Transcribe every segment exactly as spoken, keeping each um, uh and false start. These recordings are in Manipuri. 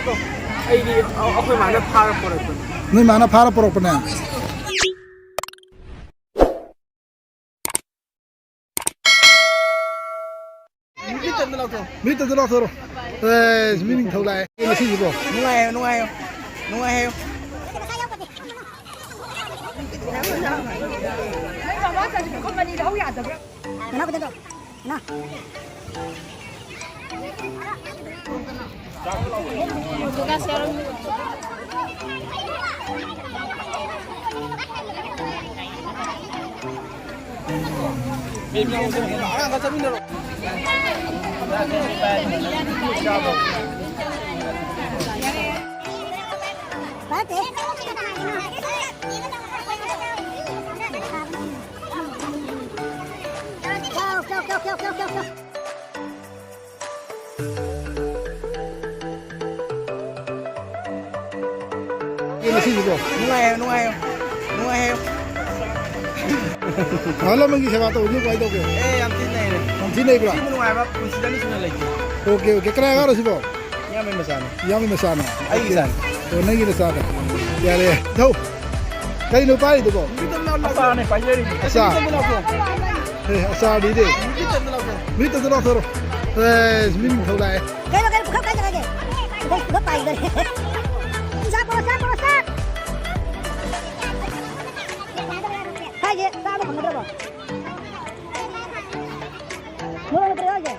ꯑꯩꯗꯤ ꯑꯩꯈꯣꯏ ꯃꯥꯅ ꯐꯥꯔ ꯄꯨꯔꯛꯄꯅꯦ꯫ ꯅꯣꯏ ꯃꯥꯅ ꯐꯥꯔ ꯄꯨꯔꯛꯄꯅꯦ? ꯃꯤꯠꯇ ꯑꯝꯇ ꯂꯥꯎꯊꯣꯔꯛꯑꯣ꯫ ꯑꯦꯁ, ꯃꯤ ꯅꯤꯡꯊꯧ ꯂꯥꯛꯑꯦ ꯉꯁꯤꯁꯤꯕꯣ꯫ ꯅꯨꯡꯉꯥꯏꯌꯣ, ꯅꯨꯡꯉꯥꯏꯌꯣ, ꯅꯨꯡꯉꯥꯏꯌꯣ꯫ ꯅꯅꯥꯎ ꯈꯤꯇꯪ ꯇꯧ꯫ ꯅꯅꯥꯎ꯫ ꯉꯁꯤꯁꯤꯕꯣ? ꯅꯨꯡꯉꯥꯏꯌꯦ, ꯅꯨꯡꯉꯥꯏꯌꯦ, ꯅꯨꯡꯉꯥꯏꯌꯦ꯫ ꯑꯍꯜ ꯂꯃꯟꯒꯤ ꯁꯦꯕꯥ ꯇꯧꯕꯁꯤ ꯀꯃꯥꯏꯅ ꯇꯧꯒꯦ? ꯑꯦ, ꯌꯥꯝ ꯊꯤꯅ ꯅꯩꯔꯦ꯫ ꯌꯥꯝ ꯊꯤꯅ ꯅꯩꯕ꯭ꯔꯥ? ꯁꯤꯕꯨ ꯅꯨꯡꯉꯥꯏꯕ ꯄꯨꯟꯁꯤꯗ ꯃꯤꯠꯁꯤꯅ ꯂꯩꯇꯦ꯫ Okay, okay. ꯀꯅꯥ ꯑꯉꯥꯡꯅꯣ ꯁꯤꯕꯣ? ꯏꯌꯥꯝꯕꯒꯤ ꯃꯆꯥꯅꯤ꯫ ꯑꯩꯒꯤ ꯏꯆꯥꯅꯤ꯫ ꯑꯣ, ꯅꯪꯒꯤ ꯅꯆꯥꯅꯤ꯫ ꯌꯥꯔꯦ꯫ ꯊꯧ꯫ ꯀꯩꯅꯣ ꯄꯥꯏꯔꯤꯗꯨꯕꯣ? ꯑꯆꯥꯅꯦ ꯄꯥꯏꯖꯔꯤꯁꯦ꯫ ꯑꯆꯥ꯫ ꯑꯦ, ꯑꯆꯥꯅꯤꯅꯦ꯫ ꯃꯤꯠꯇ ꯑꯝꯇ ꯂꯥꯎꯊꯣꯔꯛꯑꯣ꯫ ꯑꯦ, ꯃꯤ ꯅꯤꯡꯊꯧ ꯂꯥꯛꯑꯦ꯫ ꯀꯩꯅꯣ, ꯀꯩꯅꯣ, ꯄꯨꯈꯝ ꯀꯥꯏ ꯆꯠꯈ꯭ꯔꯒꯦ? ꯄꯨꯈꯝ, ꯄꯨꯈꯝ ꯄꯥꯏꯈꯤꯗꯣꯔꯦ꯫ ꯆꯥ ꯄꯨꯔꯛꯑꯣ, ꯆꯥ ꯄꯨꯔꯛꯑꯣ, ꯆꯥ꯫ ꯍꯥꯏꯁꯦ ꯆꯥꯕ ꯐꯪꯒꯗ꯭ꯔꯕꯣ? ꯃꯣꯔꯣꯛ ꯃꯦꯠꯄ꯭ꯔꯣ ꯍꯥꯏꯁꯦ?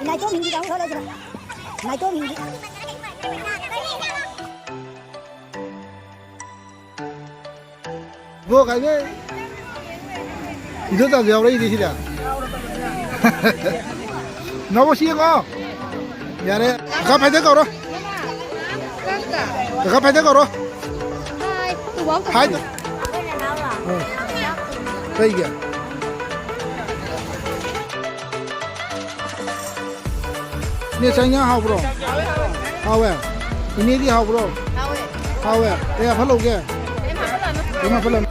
ꯅꯥꯏꯇꯣꯝ ꯍꯤꯡꯕꯤ ꯀꯥꯡꯕꯨ ꯈꯔ ꯂꯩꯁꯤꯔꯣ? ꯅꯥꯏꯇꯣꯝ ꯍꯤꯡꯕꯤ꯫ ꯏꯕꯣ ꯀꯥꯏꯅꯦ꯫ ꯏꯗꯣ ꯇꯥꯖ ꯌꯥꯎꯔꯛꯏꯗꯤ ꯁꯤꯗ꯫ ꯅꯕꯣ ꯁꯤ ꯌꯦꯡꯉꯣ꯫ ꯌꯥꯔꯦ꯫ ꯀꯀꯥ ꯐꯥꯏꯗ ꯀꯧꯔꯣ꯫ ꯀꯀꯥ ꯐꯥꯏꯗ ꯀꯧꯔꯣ꯫ ꯍꯥꯏ꯫ ꯍꯥꯏꯗ꯫ ꯑ꯫ ꯀꯩꯒꯤ? ꯏꯅꯦ, ꯆꯥꯛ ꯏꯟꯖꯥꯡ ꯍꯥꯎꯕ꯭ꯔꯣ? ꯍꯥꯎꯋꯦ꯫ ꯏꯅꯦꯗꯤ ꯍꯥꯎꯕ꯭ꯔꯣ? ꯍꯥꯎꯋꯦ꯫ ꯀꯌꯥ ꯐꯠꯂꯧꯒꯦ? ꯀꯩꯝ ꯍꯥꯞꯐꯜꯂꯅꯨ꯫